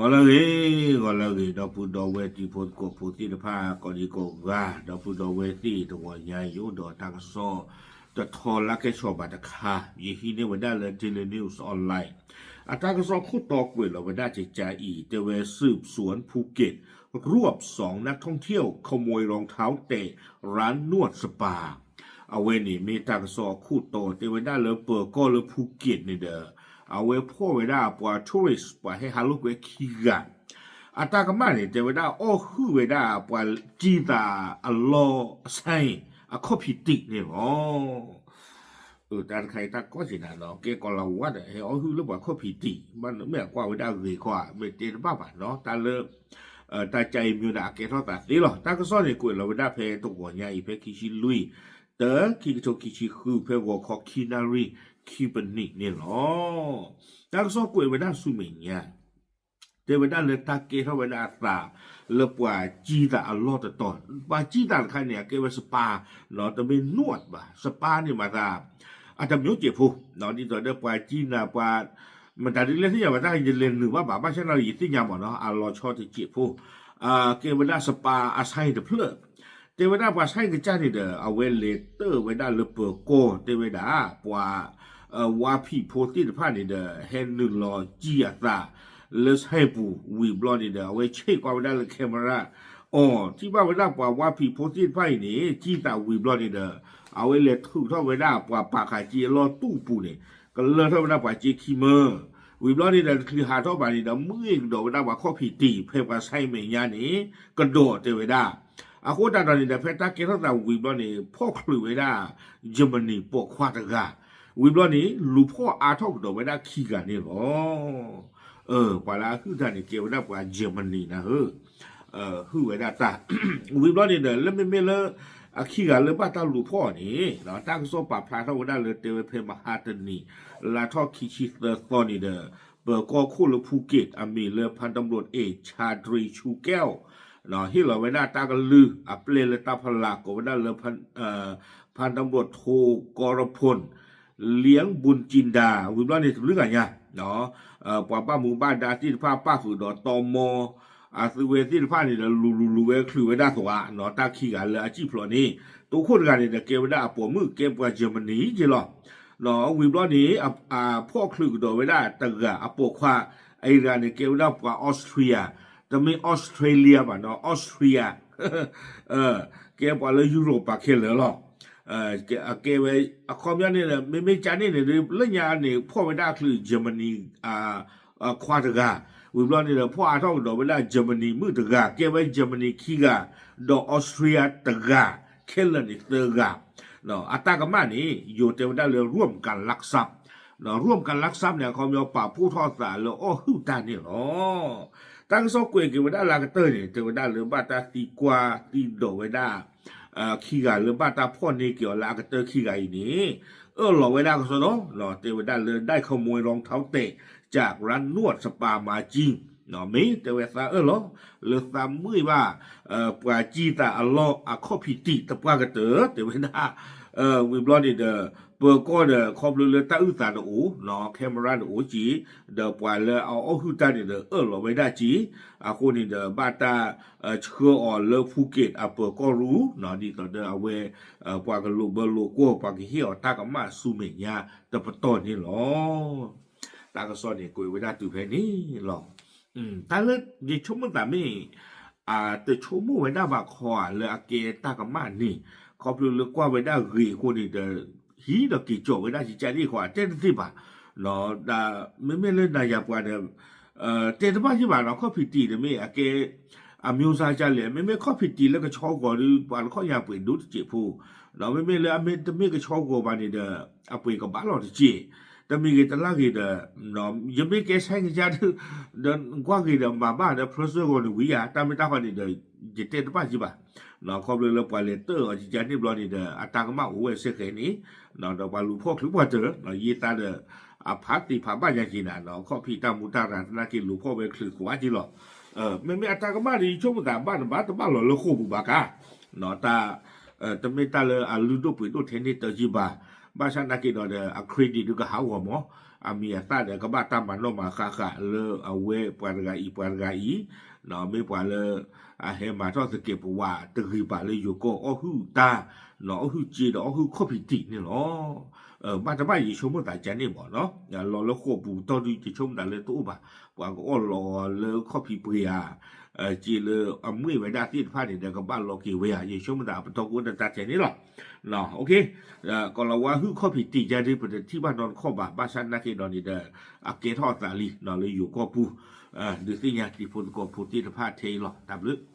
ဂီၤလၢအဂ့ၤ, ဂီၤလၢအဂ့ၤ ဒီပုၢ်ဒီဝဲၢ်တံၤဖိသကိးဖိသ့ၣ်တဖၣ် ကိးဒံကိးဂၤ, ဒီပုၢ်ဒီဝဲၢ်သ့ၣ်တဂီၤညါအံၤ ယအိၣ်ဒီးတၢ်ကစီၣ်တထီလၢကဲဆီးဘၣ်တခါ, ယဟံးန့ၢ်ဝဲဒၣ်လၢ Daily News Online အတၢ်ကစီၣ်ခိၣ်တီကွဲးလီၤဝဲဒၣ်ကကါအံၤ တဲဝဲ สืบสวนภูเก็ต รวบสองนักท่องเที่ยว ขโมยรองเท้าเตะร้านนวดสปา အဝဲန့ၣ်မ့ၢ်တၢ်ကစီၣ်အခိၣ်တီ တဲဝဲဒၣ်လၢပၢၤကီၢ်လၢ ภูเก็ต န့ၣ်ဒီး အဝဲဖီၣ်ဝဲဒၣ်ပှၤ tourist ပှၤဟဲဟးလိာ်ကွဲခံဂၤ, အတၢ်ကမၣ်န့ၣ် တဲဝဲဒၣ်အီၣ်ဟုၣ်ဝဲဒၣ်ပှၤကံသးအလီၢ်အဆဲ အခီၣ်ဖံးတံာ်န့ၣ်လီၤ. တၢ်တခါအံၤတၢ်ကီၢ်က့ၤနၤနီၤ ကဲကီးလၤဝါဒီး ဟဲအီၣ်ဟုၣ်လၢပှၤခီၣ်ဖံးတံာ် မ့ၢ်အကွၢ်ဝဲဒၣ်ဂ့ၤခီဧါ မ့ၢ်တဲတဘၣ်ဘၣ်နီၤ တၢ်လၢ တၢ်ကါအံၤမ့ၢ်ဒီးအကဲထီၣ်သးသ့လီၤ. တၢ်ကစီၣ်န့ၣ်ကွဲးလီၤဝဲဒၣ်ဖဲတဂီၤညါအံၤ ဖဲခံဆံလွံၢ် တၢ ခံကထိခံဆံဃု ဖဲဂီၤခီခံနၣ်ရံၣ်ခံပနံးန့ၣ်လီၤ. တၢ်ကစီၣ်ကွဲးဝဲဒၣ်ဆူမဲာ်ညါ တဲဝဲဒၣ်လၢတၢ်ကဲထီၣ်ဝဲဒၣ်အသး လၢပှၤကံသးအလီၢ်တတီၤ, ပှၤကံသးတခါန့ၣ် အကဲဝဲ spa နီၤ တမ့ၢ် နွတ် ဘၣ် spa န့ၣ်မၤသး အတမျိုးစဲးဖိနီၤ ဒ်သိးဒီးပှၤကံနၤပှၤ မတၤဒ်လဲၣ်သ့ၣ်ညါဘၣ် တၢ်ယလဲၤနုာ်ဘၣ်ဘၣ် ဘၣ်ဆၣ်န့ၣ်ယသ့ၣ်ညါမ့ၢ်နီၤ အလီၤဆီတစဲးဖိ ကဲဝဲဒၣ် spa အဆဲတဖျၢၣ်, တဲဝဲဒၣ်ပှၤဆဲကစၢ်န့ၣ်ဒီး အဝဲလဲၤတၢၢ်ဝဲဒၣ်လၢပၢၤကီၢ် တဲဝဲဒၣ် ပှၤ ဝါဖံးဖိသ့ၣ်တဖၣ်န့ၣ်ဒီး ဟဲနုာ်လီၤကံအသး လၢဆဲပူၤ ဝံၤဘျီန့ၣ်ဒီး အဝဲဆ့ၣ်ကွၢ်ဝဲဒၣ်လၢ camera အီၤ ထံၣ်ဘၣ်ဝဲဒၣ်ပှၤဝါဖံးဖိသ့ၣ်တဖၣ်အံၤန့ၣ် ကံသးဝံၤဘျီန့ၣ်ဒီး အဝဲလဲၤထုးထီၣ်ဝဲဒၣ်ပှၤပာ်ခးက့အလီၢ်တူၢ်ပူၤန့ၣ် ကလၢထီၣ်ဝဲဒၣ်ပှၤက့ခံမၢ ဝံၤဘျီန့ၣ်ဒီး တချုးဟးထီၣ်ဘၣ်န့ၣ်ဒီး မုၢ်ဂ့ၤကဒီးဝဲဒၣ်ပှၤခီၣ်ဖံးတံာ် ဖဲပှၤဆဲမဲာ်ညါန့ၣ် ကဒီးတဲဝဲဒၣ် အဃိသတးဒီးန့ၣ်ဒီး ဖဲတၢ်ကဲထီၣ်သးဝံၤဘျီန့ၣ် ဖီၣ်ချုးဝဲဒၣ် Germany ပိာ်ခွါတဂၤ, ဝံၤဘျီန့ၣ် လူၤဖီၣ်အါထီၣ်ကဒီးဝဲဒၣ်ခံဂၤန့ၣ်လီၤ. ပှၤလၢအဟုၣ်တၢ်န့ၣ် ကဲဝဲဒၣ်ပှၤ Germany နၤဧၢ, ဟုၣ်ဝဲဒၣ်တၢ်, ဝံၤဘျီန့ၣ်ဒီး လၢမ့မ့ၢ်လၢ အခံဂၤလၢဘၣ်တၢ်လူၤဖီၣ်အီၤန့ၣ် တၢ်ကစီၣ်ပာ်ဖျါထီၣ်ဝဲဒၣ်လၢတဲဝဲဖဲ မဟါတနံၤ လါထီၣ်ခံဆံသၢသီန့ၣ်ဒီး ပၢၤကီၢ်ခိၣ်လၢ ภูเก็ต အမံၤလၢ พันตำรวจเอกชาตรี ชูแก้ว ဟ့ၣ်လီၤဝဲဒၣ်တၢ်ကလုၢ်အပျဲၢ်လၢတၢ်ဖီလာ် ကိးဝဲဒၣ်လၢ พันตำรวจโท กรพล เลี้ยงบุญจินดา ဝံၤဘျီန့ၣ် တဘျုးဂၤညါ ပှၤဘၣ်မူဘၣ်ဒါသ့ၣ်တဖၣ် ပၣ်ဃုာ်ဒီး တမ အသုဝဲသ့ၣ်တဖၣ်န့ၣ်ဒီး လူၤလူၤလူၤဝဲချုးဝဲဒၣ်သဝးနီၤ တၢ်ခံဂၤလၢအစံၣ်ဖျိးန့ၣ် တိခိၣ်တဂၤန့ၣ်ဒီး ကဲဝဲဒၣ်အပိာ်မုၣ် ကဲပှၤ Germany က့လီၤ. ဝံၤဘျီန့ၣ် အဖီၣ်ချုးကဒီးဝဲဒၣ်တဂၤအပိာ်ခွါ အအံၤတဂၤန့ၣ် ကဲဝဲဒၣ်ပှၤ Austria တမ့ၢ် Australia ဘၣ်နီၤ Austria ကဲပှၤလၢ Europe ပာ်ခဲလၢာ်လီၤ. အကဲဝဲ အခီပညီန့ၣ် မ့မ့ၢ်ကန့ၣ်န့ၣ် လၢညါန့ၣ် ဖီၣ်ဝဲဒၣ်ချုး Germany ခွါတဂၤ, ဝံၤဘျီန့ၣ်ဒီး ဖီၣ်အါထီၣ်ကဒီးဝဲဒၣ် Germany မုၣ်တဂၤ, ကဲဝဲ Germany ခံဂၤ, ဒီး Austria တဂၤ, ခဲလၢာ်န့ၣ်သၢဂၤ. အတၢ်ကမၣ်န့ၣ် ယိၤတဲဝဲဒၣ်လၢ ร่วมกันลักทรัพย์ ร่วมกันลักทรัพย์ န့ၣ် အခီပညီပာ်ဖှိၣ်ထီၣ်သးလၢအီၣ်ဟုၣ်တၢ်န့ၣ်လီၤ. တၢ်ကစီၣ်ကွဲးက့ၤဝဲဒၣ်လၢအကတၢၢ်န့ၣ် တဲဝဲဒၣ်လၢဘၣ်တၢ်သံကွၢ်သံဒိးဝဲဒၣ် ခံဂၤလၢဘၣ်တၢ်ဖီၣ်န့ၢ်က့ၤအီၤလၢအကတၢၢ်ခံဂၤအံၤန့ၣ် အၢၣ်လီၤဝဲဒၣ်ကစီဒီ တဲဝဲဒၣ်လၢ ได้ขโมยรองเท้าแตะจากร้านนวดสปามาจริง မ့ၢ်တဲဝဲသးအၢၣ်လီၤ လၢသးမုာ်ဘၣ် ပှၤကံသးအလီၢ်အခီၣ်ဖံးတံာ်တပှၢ်ကတၢၢ် တဲဝဲဒၣ် ဝံၤဘျီန့ၣ်ဒီး ပၢၤကီၢ်ဒီး ခီဖျိလၢတၢ်အုၣ်သးတအိၣ်နီၤ camera တအိၣ်က့ၤ ဒီးပှၤလၢအအီၣ်ဟုၣ်တၢ်န့ၣ်ဒီး အၢၣ်လီၤဝဲဒၣ်က့ၤ အဃိန့ၣ်ဒီး ဘၣ်တၢ်ဆှၢအီၤလၢ ภูเก็ต အပၢၤကီၢ်ရူၢ်နီၤ ဒ်သိးဒီးအဝဲ ပှၤကလိာ်ဘၢလိာ်ကွီၢ် ပှၤကဟ့ၣ်အီၤတၢ်ကမၣ်ဆူမဲာ်ညါတပတီၢ်န့ၣ်လီၤ. တၢ်ကစီၣ်န့ၣ်ကွဲးဝဲဒၣ်တုၤဖဲန့ၣ်လီၤ. တၢ်လၢယဆိကမိၣ်သးမ့ၢ် တဆိကမိၣ်ဝဲဒၣ်ဘၣ်ခီဧါ လၢအကဲတၢ်ကမၣ်န့ၣ် ခီဖျိလၢကွၢ်ဝဲဒၣ်ဂ့ၤအဃိန့ၣ်ဒီး ဟံးဒီးက့ၤကၠီၣ်ဝဲဒၣ်ကကန့ၣ်ဃီ တဲတသ့ဘၣ်. မ့မ့ၢ်လၢနၤယၤပှၤဒီး တဲတဘၣ်ယ့ၢ်ဘၣ်နီၤ ခီၣ်ဖံးတံာ်န့ၣ်မ့ၢ်အကဲ အမျိုးအစားကလဲၣ် မ့မ့ၢ်ခီၣ်ဖံးတံာ်လၢကဆီဂီၤဒီး ပှၤတခီညါပှ့ၤဒိၣ်တစဲးဖိ ဒီးမ့မ့ၢ်လၢအမ့ၢ်တမ့ၢ်ကဆီဂီၤဘၣ်န့ၣ်ဒီး အပှ့ၤကဘၣ်လီၤတစဲး တမံၤဂ့ၤတလၢ်ဂ့ၤဒီး ယမ့ၢ်ကဲဆဲကစၢ်ဒီး ဒီးကွၢ်ဂ့ၤဒီးမၤဘၣ်ဒီး ဖျၢၣ်စၢၣ်ဂီၤန့ၣ်ဝံၤယါ တၢ်မ့ၢ်တၢ်ဃီန့ၣ်ဒီး ယတဲတဘၣ်ယ့ၢ်ဘၣ်. ခီဖျိလၢပှၤလဲၤတၢၢ်အီၤကကန့ၣ်ဘျီန့ၣ်ဒီး အတၢ်ကမၣ်အိၣ်ဝဲစ့ၢ်ကီးန့ၣ် ဒီးပှၤလူၤဖီၣ်ချုးပှၤတၢၢ် ယ့ၢ်သးဒီး အဖးသ့ဖးဘၣ်ညါက့ၤနၤ ခီၣ်ဖံးတၢ်မူတၢ်ရၤသနာ်က့လူၤဖီၣ်ဝဲချုးသွါက့ၤလီၤ. မ့မ့ၢ်အတၢ်ကမၣ်ဒီး ယဆိကမိၣ်သးဘၣ်တဘၣ်တဘၣ်လီၤလၢဃိာ်ပူၤဘၣ်ကါ တၢ် တမ့ၢ်တၢ်လၢအလုၢ်ဒိၣ်ပှ့ၤဒိၣ်ထဲန့ၣ်တယ့ၢ်ဘၣ်. ဘၣ်ဆၣ်နာ်က့ဒီးဒီး အ credit ဒုးကဟးဂီၤမး, အမံၤအသၣ်ဒီးကဘၣ်တၢ်မၤနီၣ်မၤဃၣ်ဃၣ်လၢအဝဲပှၤတဂၤအံၤပှၤတဂၤအံၤ, မ့ၢ်ပှၤလၢ အဟဲမၤထီၣ်သကဲးပဝးတဂ့ၤဘၣ်လၢယိၤကီၢ်အီၣ်ဟုၣ်တၢ်, အီၣ်ဟုၣ်စ့ဒီးအီၣ်ဟုၣ်ခီၣ်ဖံးတံာ်န့ၣ်လီၤ. ဘၣ်တဘၣ်ယဆိကမိၣ်သးကန့ၣ်မးနီၤ, လီၤလၢဃိာ်ပူၤတီၢ်ဒုးယဆိကမိၣ်သးလၢတအိၣ်ဘၣ်, ပှၤကအီၣ်လီၤလၢခီၣ်ဖံးပှ့ၤဧါ စ့လၢအမ့ၢ်ဝဲဒၣ်သ့ၣ်တဖၣ်န့ၣ်ဒီးကဘၣ်လီၤက့ၤဝဲဧါ, ယဆိကမိၣ်သးပတီၢ်ကအိၣ်တၢ်တၢ်ထဲန့ၣ်လီၤ. ကီၤလၤဝါဟုၣ်ခီၣ်ဖံးတံာ်ယါဒ်ပတထံၣ်ဘၣ်နီတခီၣ်ဘၣ်, ဘၣ်ဆၣ်နာ်က့ဒီးန့ၣ်ဒီး အကဲထီၣ်အသးလံလၢယိၤကီၢ်ပူၤ, ဒုးသ့ၣ်ညါတံၤဖိသကိးဖိသ့ၣ်တဖၣ်ထဲအံၤလီၤ. တၢ်ဘျုး